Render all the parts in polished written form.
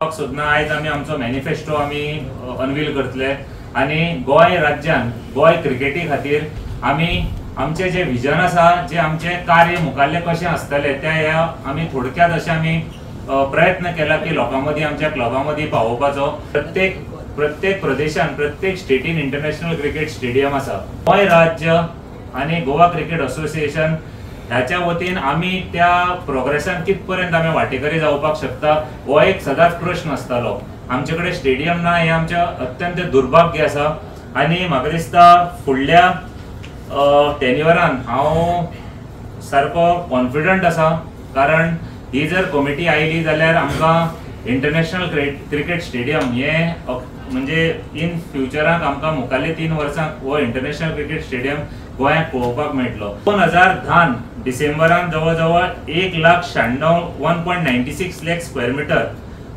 सोदना आयज आमी आमचो मॅनिफेस्टो आमी अनवील करतले आनी गोंय राज्यान गोंय क्रिकेटी खातीर आमी आमचे जे विजन आसा, जे आमचे कार्य मुखारले कशें आसतले त्या ह्या आमी थोडक्यात अशें आमी प्रयत्न केला की लोकां मदीं आमच्या क्लबा मदीं पावोवपाचो. प्रत्येक प्रत्येक प्रदेशान प्रत्येक स्टेटीन इंटरनॅशनल क्रिकेट स्टेडियम आसा. गोंय राज्य आनी गोवा क्रिकेट असोसिएशन ह्याच्या वतीन आमी त्या प्रोग्रेसान कित पर्यंत आमी वांटेकरी जावपाक शकता हो एक सदांच प्रश्न आसतालो. आमचे कडेन स्टेडियम ना हें आमचें अत्यंत दुर्भाग्य आसा आनी म्हाका दिसता फुडल्या टेन्युअरान हांव सारको कॉन्फिडंट आसा, कारण ही जर कमिटी आयली जाल्यार आमकां इंटरनॅशनल क्रिकेट स्टेडियम हें म्हणजे इन फ्युचराक आमकां मुखारले 3 वर्सां हो इंटरनॅशनल क्रिकेट स्टेडियम गोंयांत पळोवपाक मेळटलो. 2010 डिसेंबरान जवळ जवळ 1,96,000 1.96 लाख स्क्वेअर मिटर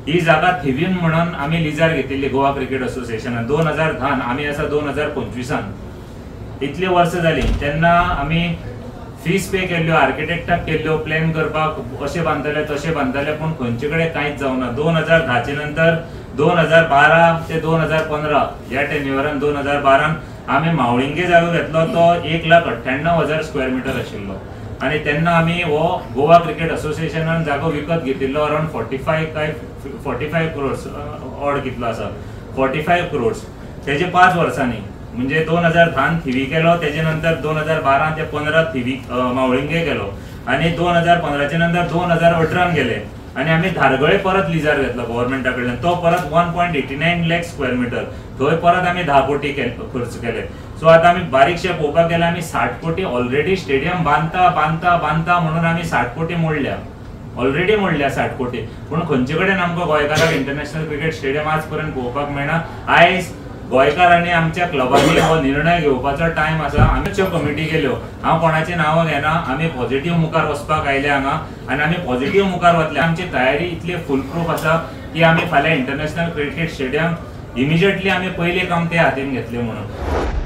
ही जागा थिवीन म्हणून आमी लिजार घेतिल्ली गोवा क्रिकेट असोसिएशनान 2010. आमी आसा 2025 इतली वर्सां जाली तेन्ना आमी फीस पे केल्ल्यो, आर्किटेक्टाक केल्ल्यो, प्लॅन करपाक अशें बांदतले तशें बांदतले, पूण खंयचे कडेन कांयच जावना. 2010 नंतर 2012 ते 2015 ह्या टेन्युअरान 2012 आमी मावळिंगे जागो घेतलो तो 1,98,000 स्क्वेअर मिटर आशिल्लो आनी तेन्ना आमी हो गोवा क्रिकेट असोसिएशनान जागो विकत घेतिल्लो अरावंड 45 काय 45 क्रोर्स ऑड कितलो आसा 45 क्रोर्स. तेजे 5 वर्सांनी म्हणजे 2010 थिवी केलो, तेजे नंतर 2012 ते 15 थिवी मावळिंगे केलो आनी 2015 नंतर 2018 गेले आनी आमी धारगळे परत लिजार घेतलो गव्हर्मेंटा कडल्यान, तो परत 1.89 लाख स्क्वेअर मिटर, थंय परत आमी 10 कोटी खर्च केले. सो आतां आमी बारीकशे पळोवपाक गेल्यार आमी 60 कोटी ऑलरेडी स्टेडियम बांदता बांदता बांदता म्हणून आमी 60 कोटी मोडल्या, ऑलरेडी मोडल्या 60 कोटी, पूण खंयचे कडेन आमकां गोंयकारांक इंटरनॅशनल क्रिकेट स्टेडियम आज पर्यंत पळोवपाक मेळना. आयज गोंयकारांनी आमच्या क्लबांनी हो निर्णय घेवपाचो टायम आसा. आमच्यो कमिटी केल्यो, हांव कोणाचें नांवां घेना, आमी पॉझिटिव्ह मुखार वचपाक आयले हांगा आनी आमी पॉझिटिव्ह मुखार वतले. आमची तयारी इतली फुल प्रूफ आसा की आमी फाल्यां इंटरनॅशनल क्रिकेट स्टेडियम इमिजिएटली आमी पयलें काम ते हातीन घेतले म्हणून.